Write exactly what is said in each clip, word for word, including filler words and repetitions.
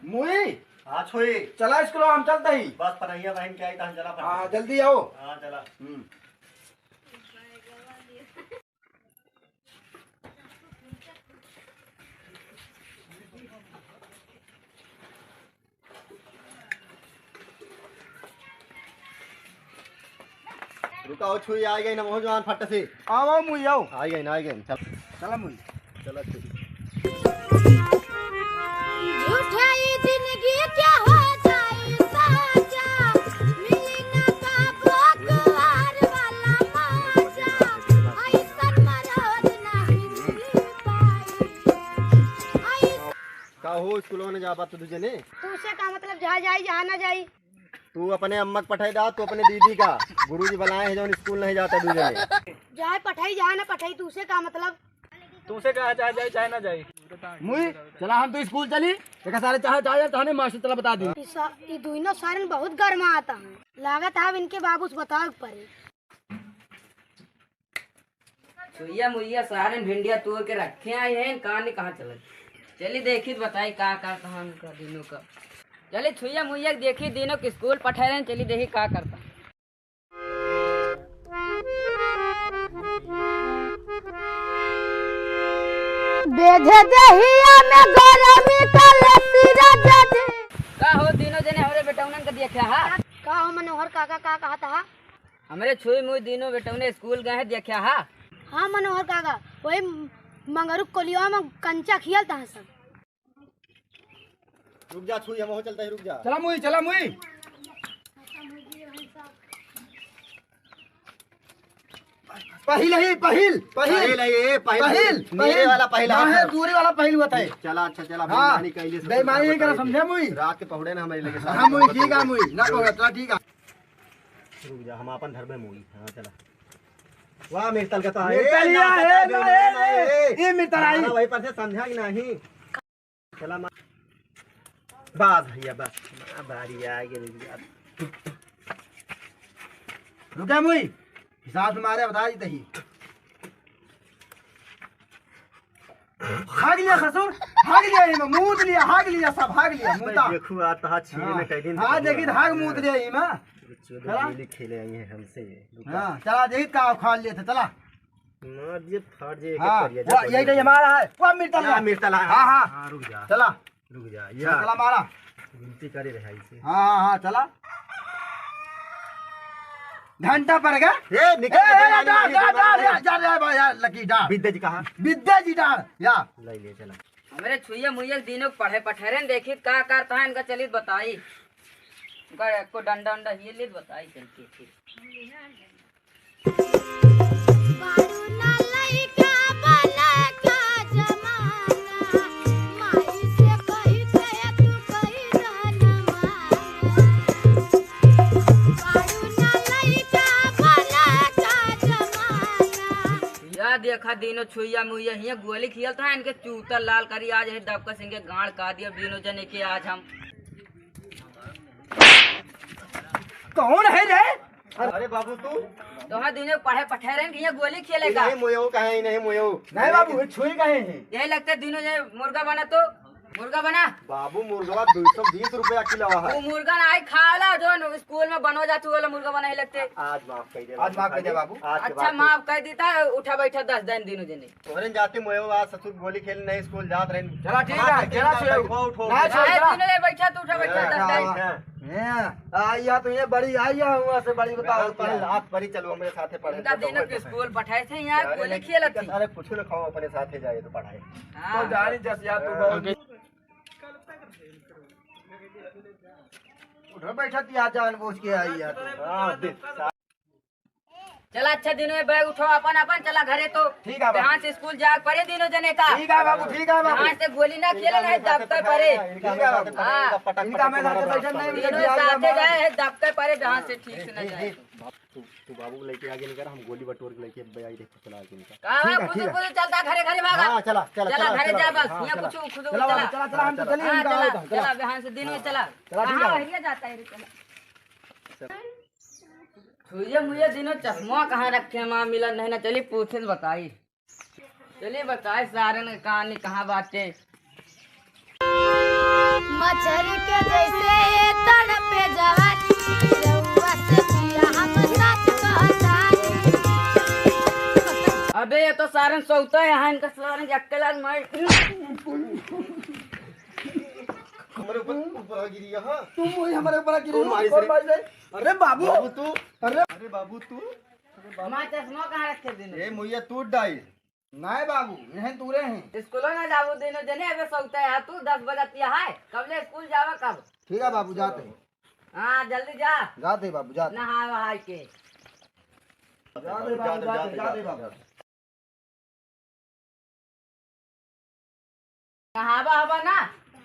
मुई? हाँ, छुई। चला स्कूल, हम चलते ही। बस, पढ़ैया बहन के आई, तहन चला, हाँ, पढ़ैया। जल्दी आओ। हाँ, चला। हम्म। रुका हो छुई, आ गई ना मोहन जवान फट से। आओ, आओ, मुई आओ। आ गई ना, आ गई ना, चल। चला मुई। चला छुई। झूठे ई जिंदगी क्या हो जाई साजा, मिली ना का बकवार वाला माजा, ऐसन मरद नहीं मिल पाई। ऐस- का हो स्कूलों ने जा बात तुझे ने? तू से का मतलब, जहाँ जाई, जहाँ ना जाई। तू अपने अम्मा के पठाई दा, तू अपने दीदी का। गुरुजी बुलाए हैं, जौन स्कूल नहीं जाता दूजे में। जाए पठाई, जाए ना पठाई, तू से का मतलब? तू से कहा चाहे जाए, चाहे ना जाए। मुई, चला हम तो स्कूल चली। देखा सारे चाहे, चाहे, चाहे मास्टर चला बता दी। ई सा-, ई दुइनो सारन बहुत गरमा आता है। लागत है अब इनके बाबू से बतावे के पड़े। छुइया मुइया सारे भिंडिया तोड़ के रखे आए हैं, कहाँ ने कहाँ चलत। चली देखी त बताई का का कहाँ उनका दिनों का। चली छुइया मुइया देखी दिनों के स्कूल पठाए रहे, चली देखी का करता। बेधे देहिया में गरमी का लस्सी राजा जी। का हो दिनों जने हमरे बेटौनन का देखा हा? का हो मनोहर काका, का कहत हा? हमरे छुई मुई दिनों बेटौने स्कूल गए हैं, देखा हा? हाँ मनोहर काका, वही मंगरू कोलिया में कंचा खियल था सब। रुक जा छुई, हम हो चलता है, रुक जा। चला मुई, चला मुई। पहिल ही, पहिल, पहिल। पहिल है ये, पहिल। पहिल, मेरे पहिल। वाला पहिल ना हाथ है, है। दूरी वाला पहिल हुआ था ये। चला, अच्छा, चला, हाँ, बेईमानी कैले से बेईमानी तो नहीं करा, समझे मुई? रात के पहुड़े ना हमारे लेके हाँ, मुई, ठीक है, मुई, ना पहुड़ा, चला, ठीक है। रुक जा, हम आपन धरबे मुई। हाँ, चला। वाह, मिर्तल का तो है। मिर्तल ए, ही ना, ना, ए, ना, ना, ए, ना, ना, ए, ए, ये मिर्तल आई। हमारा वही पर से समझा कि नहीं? चला मा-, बस भैया, बस। मा-, बारी आ गई भैया। रुका मुई, हिसाब से मारे, बता दी तही। हाग लिया ससुर, हाग लिया इमा, मूत लिया, हाग लिया, सब हाग लिया, मूता। देखू, आ तहा छीने हाँ। में कई दिन हाँ, तक देखी, हुआ। हाग मूत लिया इमा। चलो, चला। होली खेले आई है हमसे ये। रुका। हाँ, चला, देखी का उखाड़ लिया था, चला। मार दिए, फाड़ दिए, हाँ, एक करिया, वो, जा यही तो बोलिए। हमारा है, वो मिर्तल या है। मिर्तल है। हाँ, हाँ। हाँ, रुक जा। चला। रुक जा, या। चला मारा। गिनती करे रहे इसे। हाँ, हाँ, हाँ, चला। घंटा पर गया। ए, निकल ए, के ए, जा, जा, जा, जा, जा, जा, जा, जा, जा, जा, लकी डाल। विद्या जी कहाँ? विद्या जी डाल, या। ले ले, चला। हमरे छुइया मुइया के दिनों पढ़े पठेरे न देखी का करता है इनका, चलित बताई। इनका एको डंडा उंडा हिये लेत बताई चल के फिर। बारू ना लइका बना का जमाना, माई से कहि के तू कहि रहना माना। बारू ना लइका बना का जमाना। या देखा दिनो छुइया मुइया हियाँ गोली खियल था, इनके चूतर लाल करी आज है दबका सिंह के गांड का दिया दिनो जने के आज हम। कौन है रे? अरे बाबू तू? तोहरा दुनिया पढ़े पठे रहे कि ये गोली खेले का? नहीं मोयो, कहे ही नहीं मोयो। नहीं बाबू, ये छुई कहे ही। यही लगते दिनों ये मुर्गा बना तो, मुर्गा बना। बाबू मुर्गा दो सौ बीस रुपया किलो है। वो मुर्गा ना आई खाला जो स्कूल में बनो जातू वाला मुर्गा बना ही लगते। आज माफ कर दे आज बाबू, माफ कर दे खाली बाबू। आज के अच्छा बाद माफ कर देता, उठा बैठा दस दिन दिनों जने। तोहरे जाते मोयो आज ससुर गोली खेल नहीं स्कूल जात रहे। चला ठीक है, चला छोड़ो। उठो, उठो। ना छोड़, काहे चला। तीनों ये बैठा, तू उठा बैठा, हाँ, दस हाँ, टाइम। हाँ। हाँ, आ, या तो ये बड़ी आई है, हुआ से बड़ी बताओ पहले क्या? आप बड़ी चलो हमरे साथे पढ़े। उनका तो दिन तो के स्कूल पठाए थे, यहाँ अरे गोली नहीं, खेलत थी। अरे कुछ ना खाओ, अपने साथे जाए तो पढ़ाई। हाँ। तो जानी जस यार तू हाँ। बहुत उठो बैठा थी, आ जान बूझ के आई यार तू। हाँ, देख। चला अच्छा दिनों में बैग उठाओ अपन अपन, चला घरे तो। ठीक है बाबू। यहाँ से स्कूल जाए परे दिनों जने का। ठीक है बाबू, ठीक है बाबू। यहाँ से गोली ना खेले, नहीं दबते परे। ठीक है बाबू। हाँ। इनका मैं साथे बैठा नहीं, दिनों साथे जाए है दबते परे, जहाँ से ठीक से ना जाए। तू, तू बाबू को लेके आगे निकल, हम गोली बटोर के लेके बैग देखो चला आगे निकल। का ठीक है, कुछ ठीक है। कुछ चलता घरे घरे भागा। हाँ, चला, चला, चला, चला, घरे चला, जा बस, हाँ, यहाँ चला। कुछ खुद चला, चला। चला, चला, हम तो चलिए, हाँ, निकल चला, आओ, चला। चला, यहाँ से दिनों चला। चला, ठीक है, कहाँ ठीक है। हरिया जाता है रे, चला। छुइया मुइया दिनों चश्मा कहाँ रखे हैं, माँ मिलन नहीं ना, चली पूछे न बताई। चली बताई सारे ने कहानी कहाँ बाटे। मछरी के जैसे तड़पे जवानी, रउआ से पिया हम सच कहतानी। अबे, ये तो सारन सौता है, हाँ, इनका सारन के अक्कल आज मार। हमारे ऊपर, ऊपर आ गिरी है, हाँ। तुम वही हमारे ऊपर आ गिरी कौन हो, मारी कौन से? मारी से? अरे बाबू। बाबू तू। अरे। अरे बाबू तू। हमारा चश्मा कहाँ रखे दिन? ए मुइया तू डाई। नाय बाबू, इन्हें दूरे हैं। स्कूलो ना जाबू दिनो जने, अबे सौता है तू, दस बजत है, कब ले स्कूल जावा कब? ठीक है बाबू, जाते हैं। हाँ, जल्दी जा। जाते हैं बाबू, जाते हैं। नहा वहा के। जाते हैं बाबू, जाते, जाते, जाते बाबू। नहावा हवा ना?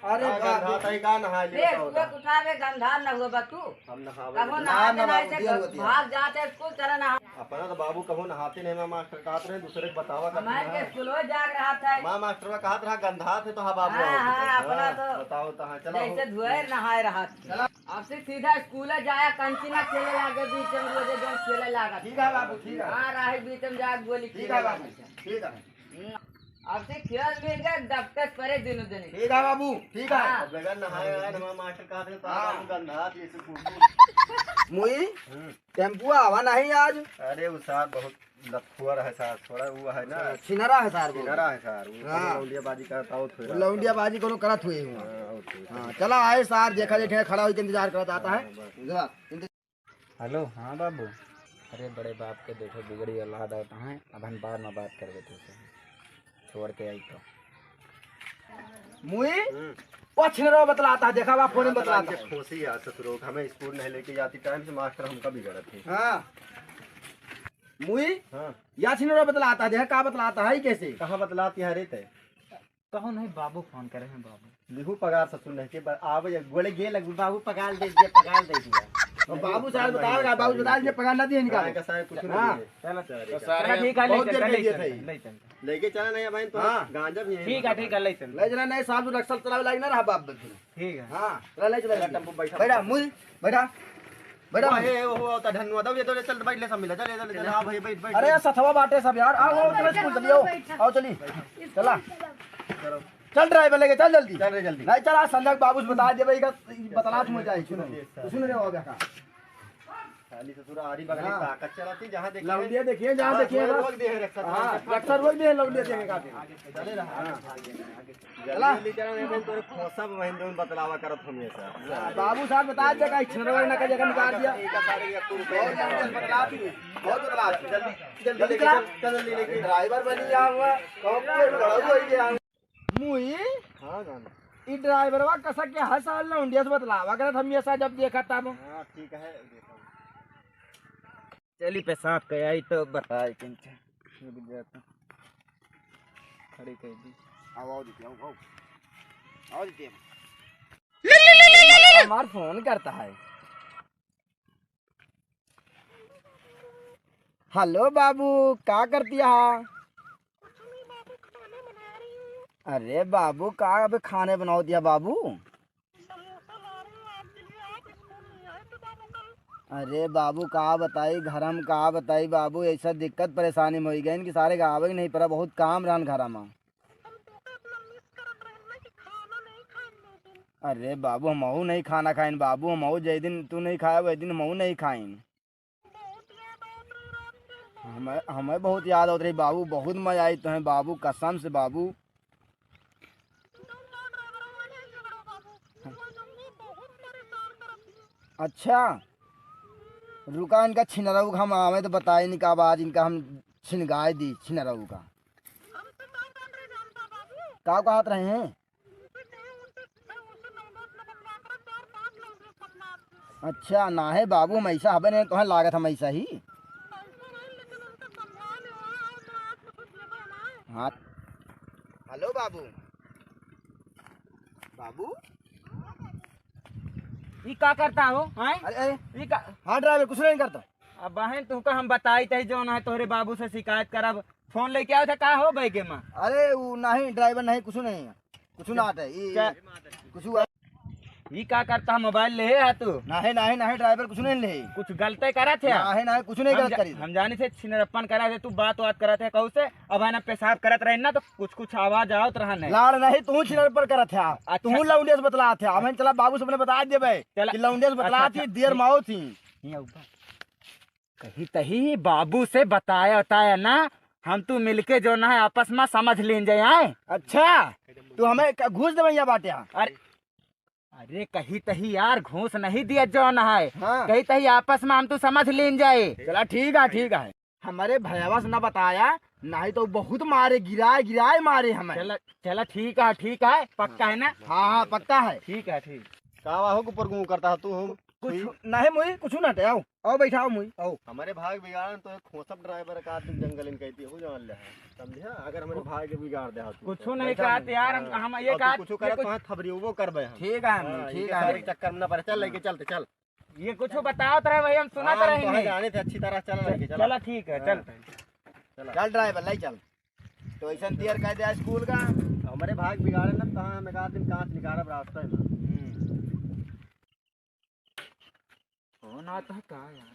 अरे का बाप रे। गंधात है, का नहा ले देख, बताओ तू ना। उठावे गंधा न हुआ बा तू। हम नहावे कबो नहीं। नहा ना, ना, ना, बाबू, देर होती है। भाग जाते स्कूल, चला नहा। अपना तो बाबू कबो नहाते नहीं, माँ मास्टर कहत रहे, दूसरे के बतावा करते हमारे हैं। के स्कूल में जाग रहा था। माँ मास्टर में कहत रहा, गंधात है तो हाँ बाबू हाँ, आओ। हाँ, अपना हाँ, तो बताओ तो, हाँ, चला जैसे हो। धुए नहाए रहा था। चला। अब से सीधा स्कूल जाया, कंची ना खेले लागे, बीच में रोजे जौन खेले लागा। ठीक है बाबू, ठीक है। हाँ, राही बीच में जाके गोली ठीक खेले है बाबू, लागा। ठीक है। हम्म, अब से खेल मिल गए, दफ्तर परे दिनों दिन। ठीक है बाबू, ठीक है। हाँ। अब बगैर नहाए वहाए हमारे मास्टर कहा थे, तो हाँ। बाबू गंधा थी, ऐसे फूट फूट। मुई, हम्म। टेम्पुआ आवा नहीं आज। अरे, वो सार बहुत लतखुआ रहे सार, थोड़ा वो है ना। अच्छा, छिनरा है सार, बहुत। छिनरा है सार, वो हाँ। लौंडिया बाजी करता हो थोड़ा। लौंडिया बाजी कोनो करत हुए हुआ। हाँ, और ठीक है। हाँ, चला आए सार, देखा जे ठेका खड़ा होके इंतजार करत आता है। हाँ, बस। जा, इंतजार हेलो, हाँ बाबू। अरे बड़े बाप के देखो बिगड़ी औलाद आवत हैं, अब हम बाद में बात करबे तुझसे, छोड़ के आई तो। मुई हम्म। पछिनरो बतलाता है, देखा बा फोन में बतलाता है। खोसी यार ससुरो, हमें स्कूल नहीं लेके जाती टाइम से मास्टर हमका बिगड़त है। हाँ। मुई हाँ। या छिनरो बतलाता है, देखा का बतलाता है कैसे? कहाँ बतलाती है रे ते? कहो नहीं, बाबू फोन करे हैं, बाबू। लिखू पगार ससुर नहीं के, ब-, आवे ये गोले गे लगू, बाबू पगार दे दिया, पगार दे दिया। और बाबू साहब बता रहा, बाबू बता रहे, पगार ना दिए निकाल। का सारे कुछ नहीं हाँ। दिए। चलो, चलो, चलो, ठीक है, ले बहुत चल, देर ले कर दिए चल, थे। ले चल। लेके चला नहीं भाई, तो हाँ। गांजा भी यहीं ठीक है, ठीक है, ले चल। ले चला नहीं, साहब, नक्सल चलावे लायक ना रहा बाप बच्चे। ठीक है। हाँ, चला, ले चला, चला, टेम्पो बैठा। बैठा, मुई, बैठा। बैठा। वो है, वो, वो होता धनुआ, दौड़े, दौड़े, चल, बैठ ले, सब मिला, चल, चल, चल, हाँ भाई, बैठ, बैठ। अरे, सथवा बाटे सब यार, आओ, आओ, चलो, स्कूल चलिए, आओ, आओ, चलिए, चला। चलो। चल, ड्राइवर लेके चल जल्दी। चल रे, जल्दी। नहीं, चला, संजय बाबू से बता दे भाई, का बतला तुम जाए, सुनो। सुन रहे हो, देखा। खाली ससुर आरी बगली हाँ। ताकत चलाती, जहाँ देखिए। लौंडिया देखिए, जहाँ हाँ, देखिए, रोक बस। दे है रक्षा हाँ, रक्षा रोक दे है, लौंडिया देखे खातिर। चले रहा। हाँ। जल्दी चला। जल्दी चला, नहीं तो तोरे खोसा पे बहन जौन बतलावा करत हमेशा। बाबू साहब बता दे, कहीं छिनरवा ना का जगह निकाल दिया। बहुत बतला दी, बहुत बतला दी। जल्दी, जल्दी जल्दी लेके चला। चल, चल, जल्दी लेके। ड्राइवर बनी गया हुआ, कौन कोई बड़ा हुआ ही गया। मुई? हाँ, गाना। ई ड्राइवरवा कसक के हर साल लौंडिया से बतलावा करत हम ये सा जब देखा तब। हाँ, ठीक है, देखा। चली पेशाब के आई तो बताए किनसे। रुक जा तो। खड़ी कर दी। आओ, आओ दीदी, आओ, आओ। आओ दीदी। हमार फोन करता है। हेलो बाबू, का करती है? अरे बाबू, का अबे खाने बनाओ दिया बाबू? अरे बाबू, का बताई, घर में का बताई बाबू, ऐसा दिक्कत परेशानी में होई गइन कि सारे गावे के नहीं पड़ा, बहुत काम रहन घर में। अरे बाबू, हमहू नहीं खाना खाइन बाबू, हमहू जे दिन तू नहीं खाए, वही दिन हमहू नहीं खाइन। हमें, हमें बहुत याद आवत रही बाबू, बहुत मजा आई तुम्हें बाबू, कसम से बाबू। अच्छा, रुका, इनका छिनरऊ का हम आवे तो बताए, इनका आवाज, इनका हम छिनगाए दी छिनरऊ का। का कहत रहे हैं? अच्छा, ना है बाबू, हम ऐसा हबे नहीं, तोहे लागत हम ऐसा ही। हाँ। हेलो बाबू। बाबू। ई का करता हो, हैं? अरे, अरे। ई का? हाँ ड्राइवर, कुछ नहीं करता। अब बहन, तुमका हम बताई तही जौन है, तोहरे बाबू से शिकायत करब। फोन लेके आओ था, का हो बैगे में? अरे, वो नहीं, ड्राइवर नहीं, कुछ नहीं है। कुछ ना आते, ये क्या? कुछ हुआ? ई का करत ह, मोबाइल लेहे ह तू? नाहीं, नाहीं, नाहीं, ड्राइवर कुछ नहीं लेहे। कुछ गलते करत ह? नाहीं, नाहीं, कुछ नहीं हम गलत जा-, करी। हम जानी थे छिनरप्पन करत ह, तू बात वात करत ह कहू से, अब है ना पेशाब करत रहे ना तो कुछ कुछ आवाज आवत रहा नहीं। लाड़ नहीं, तू छिनरप्पन करत ह, अच्छा। तू लौंडिया से बतलात ह। अब हम चला बाबू से अपने बता देबे चला। कि लौंडिया से बतलात अच्छा, थी, अच्छा। देर माओ थी। हियाँ ऊपर। कही तही बाबू से बताया उताया ना, हम तू मिलके जो ना है आपस में समझ लीन जाए, आए। अच्छा, तू हमें क-, घूस देवे या बाटे? अरे, अरे कही तही यार घूस नहीं दिया जो ना है। हाँ। कही तही आपस में हम तू समझ लीन जाए। चला ठीक है, ठीक है। हमारे भैया से ना बताया, नहीं तो बहुत मारे, गिराए, गिराए मारे हमें। चला, चला ठीक है, ठीक है, पक्का है ना? हाँ, हाँ, पक्का है। ठीक है, ठीक। का वाहो ऊपर गुम करता है तू हम? कुछ नहीं मुई, कुछ ना हटे, आओ, आओ बैठाओ मुई, आओ। हमारे भाग बिगाड़न तो एक खोसब ड्राइवर का आदमी जंगल इन कहती हो जान ले है, समझे? अगर हमारे भाग के बिगाड़ दे तू कुछ तो। नहीं बैठा कहते मुई। यार, हम, हाँ। हम ये और तू कहत, कुछ ये करत कुछ तो हाँ थबरी वो करबे हम। ठीक है, हम, हाँ, ठीक इनके है। सारे चक्कर में ना पड़े, चल लेके चलते, चल। ये कुछ बतावत रहे भाई, हम सुनत हाँ, हम रहे तो नहीं। जाने थे अच्छी तरह, चल लेके चल। चला ठीक है, हाँ। चलते हैं। चला। चल ड्राइवर, ले चल। तो ऐसा तैयार कर दिया स्कूल का। हमारे भाग बिगाड़े ना, तो हम एक आध दिन कांच निकालब रास्ते में। हम्म। फोन आता है का यार?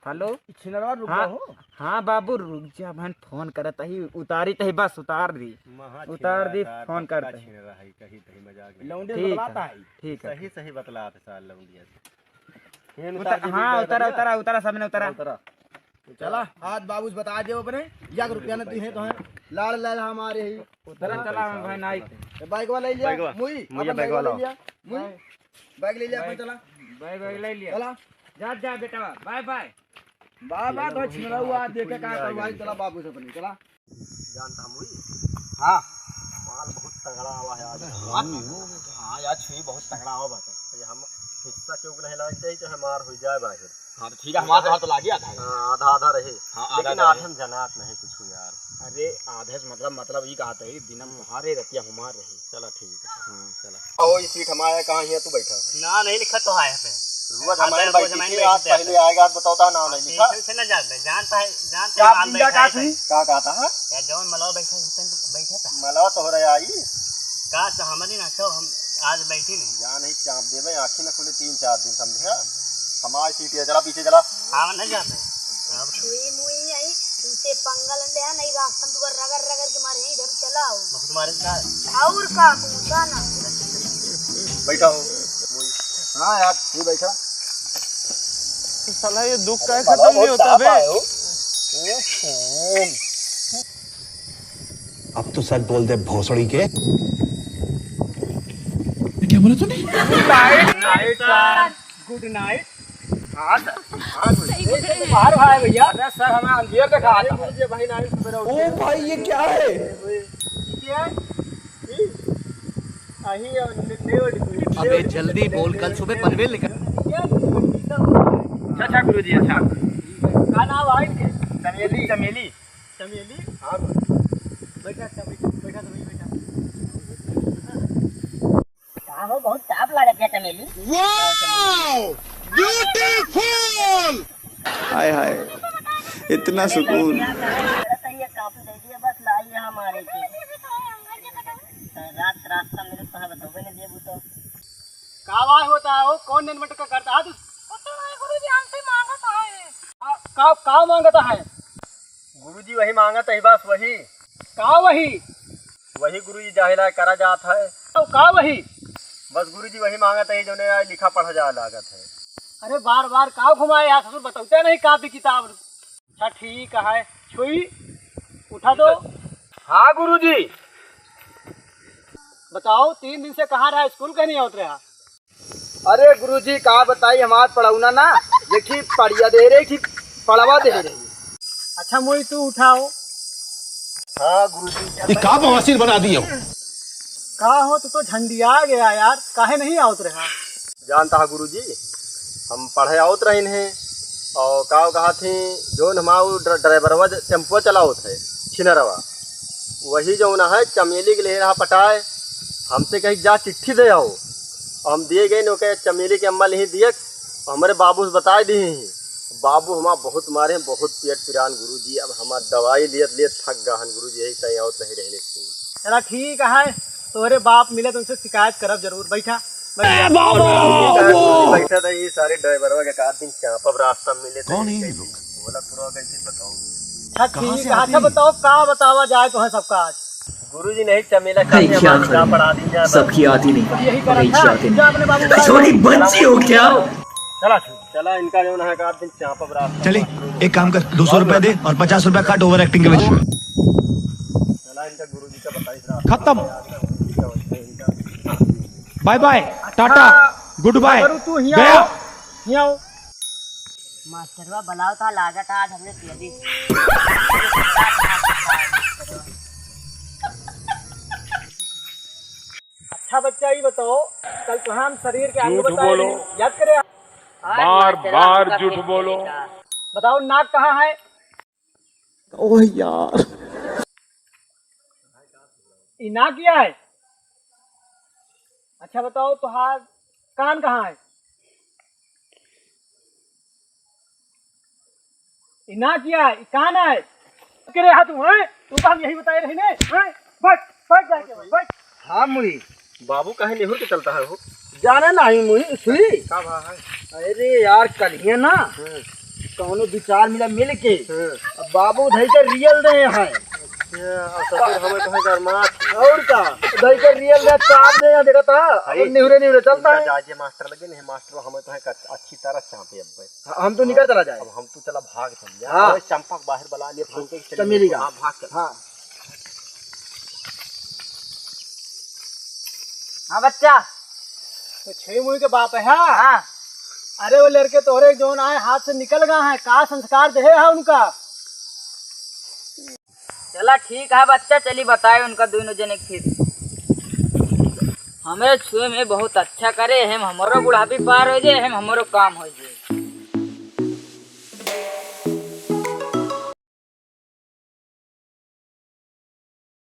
हेलो। छिनरवा रुक हाँ, जाओ। हाँ बाबू, रुक जा, बहन फोन करत ही, उतारी तही, बस उतार दी। महा उतार दी, छिनरा फोन पक्का करत ही। छिनरा है, कही तही मजाक नहीं। लौंडे ठीक बतलाता है, है। ठीक है। सही, सही बतलात है सार लौंडिया। ये उतर-, उतार दी, हाँ, उतार उतारा, दिया। उतारा, उतारा, सामने उतारा। उतारा। चला, आज बाबू से बता दियो अपने, एक रुपया न दिहे तो हैं। लाड़ लाड़ हमारे ही। उतरा चला हम भाई नाई। ए, बाइक वाला ले लिया, बाइक वाला। मुई, मुझे अपन बाइक बाइक वाला वाला। ले लिया, मुई। बाइक ले लिया अपन, बाइक, चला। बाइक, बाइक ले लिया। चला। जा, जा बेटा, बाय, बाय। बाय, बाय, तो छिनरा हुआ, देखे का करवाई, चला बाबू से अपने, चला। जानता मुई? हाँ। माल बहुत तगड़ा आवा है आज। हाँ, हाँ यार, छुई बहुत तगड़ा आवा बाटे। ये हम हिस्सा क्यों नहीं लाग जाए, चाहे मार हो जाए बाहर। हाँ, तो ठीक है, हमारा तो, हमारा तो लागी आधा है। हाँ, आधा आधा रहे। हाँ, आधा लेकिन आधा आधा रहे। हम जनात नहीं कुछ यार। अरे, आधे से मतलब, मतलब ई कहत है, दिन में हम्म। तुम्हारे रतिया हमार रहे। चला ठीक है। हाँ, चला। ओ, ये सीट हमारा कहाँ है, तू बैठा है? ना, नहीं लिखा तो है पे। रुआ हाँ, जमाइन तो रोज बैठी जमाइन थी, बैठी आज थे। पहले आएगा, आज बताता है, नाम हाँ, नहीं लिखा। ठीक है, उसे ना जानते, जानता है, जानते हैं, चाप आज दिन का बैठा का है थी? कहीं। का कहता है? यार, जौन मलवा बैठा है, उस दिन तो बैठा था। मलवा तोहरे आई। का तो हमारी ना, तो हम आज बैठी नहीं। जान ही चाप देवे, आँखें न खुले तीन चार दिन, समझे? हमारी सीट है, चला पीछे चला। हाँ, नहीं जाते। अब छुई मुई आई, तुमसे पंगा ले लिया, नहीं रास्ता में तुका रगड़ रगड़ के मारे, इधर चला आओ। बहुत मारे का? और का, पूछा ना। बैठा हो। हाँ यार, ये बैठा। साला ये दुख काहे खत्म नहीं होता बे? अब तो सच बोल दे भोसड़ी के। क्या बोला तूने? Good night sir, good night। हाँ सर, हाँ सर। बाहर भाई भैया। अरे सर, हमें अंधेर दिखा रहा है। ओ भाई, ये क्या है? अबे जल्दी बोल, कल सुबह पनवेल निकल। अच्छा, अच्छा गुरुजी, अच्छा। का नाम है इनके? चमेली। चमेली। चमेली? हाँ गुरुजी। बैठा, अच्छा, बैठा, बैठा, तो वही बैठा। का हो, बहुत साफ लागत है चमेली। Wow! Beautiful! हाय हाय, इतना सुकून। थोड़ा सा ये काबू दे दिए, बस लाई है हमारे के। रात रास्ता में तो कहाँ बताओगे ना, देबू तो। का आवाज होता है, वो कौन नेन मटका करता है तू? पता नहीं गुरुजी, हमसे मांगत है। का, का, का मांगत है? गुरुजी वही मांगत है, बस वही। का वही? वही गुरुजी जाहिला करा जात है। तो का वही? बस गुरुजी वही मांगत है, जौने आज लिखा पढ़ा जा लागत है। अरे बार बार का घुमाए यार ससुर, बतौते नहीं कापी किताब। अच्छा ठीक है, छुई उठा दो। हाँ गुरुजी। बताओ, तीन दिन से कहाँ रहा, स्कूल कहीं नहीं आवत रहा? अरे गुरुजी, का बताई, हमार पढ़ौना ना, एक ही पढ़िया दे रही, एक ही पढ़वा दे रही। अच्छा मोई, तू उठाओ। हाँ गुरुजी। ये का बवासीर बना दिए हो? का हो, तू तो झंडिया गया यार, काहे नहीं आवत रहा? जानता है गुरुजी, हम पढ़े आवत रहिन हैं और का कहा थी, जोन हमाऊ ड्र-, ड्राइवरवा ज-, टेम्पुआ चलावत है, छिनरवा, वही जौन है चमेली के ले रहा पटाए, हमसे कही जा चिट्ठी दे आओ। हम दिए गए ओके चमेली के अम्मा नहीं दिए, हमरे बाबू से बताए दी। बाबू हमार बहुत मारे, बहुत पियट पिरान गुरुजी, अब हमार दवाई लियत लियत थक गहन गुरुजी, यही सही आवत नहीं रहने स्कूल। चला ठीक है, तोहरे बाप मिले तो उनसे शिकायत करब जरूर। बैठा, बैठा। ए, बाबा, बाबा। बैठा था, ये सारे ड्राइवरवा के का दिन चापब रास्ता में मिले तो कौन है ये लोग? बोला पूरा कैसे बताओ। अच्छा, कहाँ ठीक से है। आते अच्छा, हैं? बताओ, का बतावा जाए तो है सबका आज। गुरुजी नहीं, चमेला अरे, खाते क्या हमारी करूं? पढ़ा दी जाए बस। सबकी आती नहीं, यही करा नहीं था। चाहते नहीं। जा अपने बाबू को छोटी बच्ची हो क्या? चला, चला, इनका जो है, का दिन चापब रास्ता। चले, एक काम कर, दो सौ रुपया दे और पचास रुपया काट ओवर एक्टिंग के वजह से। चला, इनका गुरुजी का बताइस रास्ता। खत्म। Bye bye, tata, goodbye, करू तू हियाँ गया। आओ, हियाँ आओ। मास्टरवा बुलाओ था, लागत आज हमने तेजी। अच्छा बच्चा, ये बताओ, कल तो हम शरीर के अंग झूठ बताए बोलो। रहे, याद करे? आज बार मास्टरवा बार हमका झूठ फिर बोलो। देगा। बताओ, नाक कहाँ है? ओह यार। ई नाक क्या है? अच्छा बताओ, तोहार कान कहाँ है? ई नाक क्या है? ई कान है? करे हा तू, हैं? तू तो हम यही बताए रही ने, हैं? बैठ, बैठ जाके, बैठ। हाँ मुई। बाबू काहे निहुर के चलता है हो? जाने नहीं मुई, सुई। का भा है? अरे यार, कलिए ना, हम्म। कौनो दो चार मिला मिल के, हम्म। अब बाबू धई के रियल दे हैं। अच्छा, और ससुर हमें कहे गरमात। और का? धई के रियल दे, चाप दे हैं, देखा था? अरे, और निहुरे निहुरे चलता इनका है। जाजे मास्टर लगे नहीं, मास्टर हमें कहे का अच्छी तरह चापे अब। हम तो निकल चला जाए। अब हम तो चला भाग चल जाए। हाँ। अरे, चंपा के बाहर बुला लिए, फोन के चल चल मिलेगा। हाँ, भाग चल। हाँ। हाँ बच्चा। तो छुई मुई के बाप है, हाँ? हाँ। अरे वो लड़के तोहरे जोन आए हाथ से निकल गए हैं, का संस्कार देहे है उनका? चला ठीक है बच्चा, चली बताए उनका दोनों जने के फिर। हमें छुए में बहुत अच्छा करे, हम हमरो बुढ़ापी पार हो जाए, हम हमरो काम हो जाए।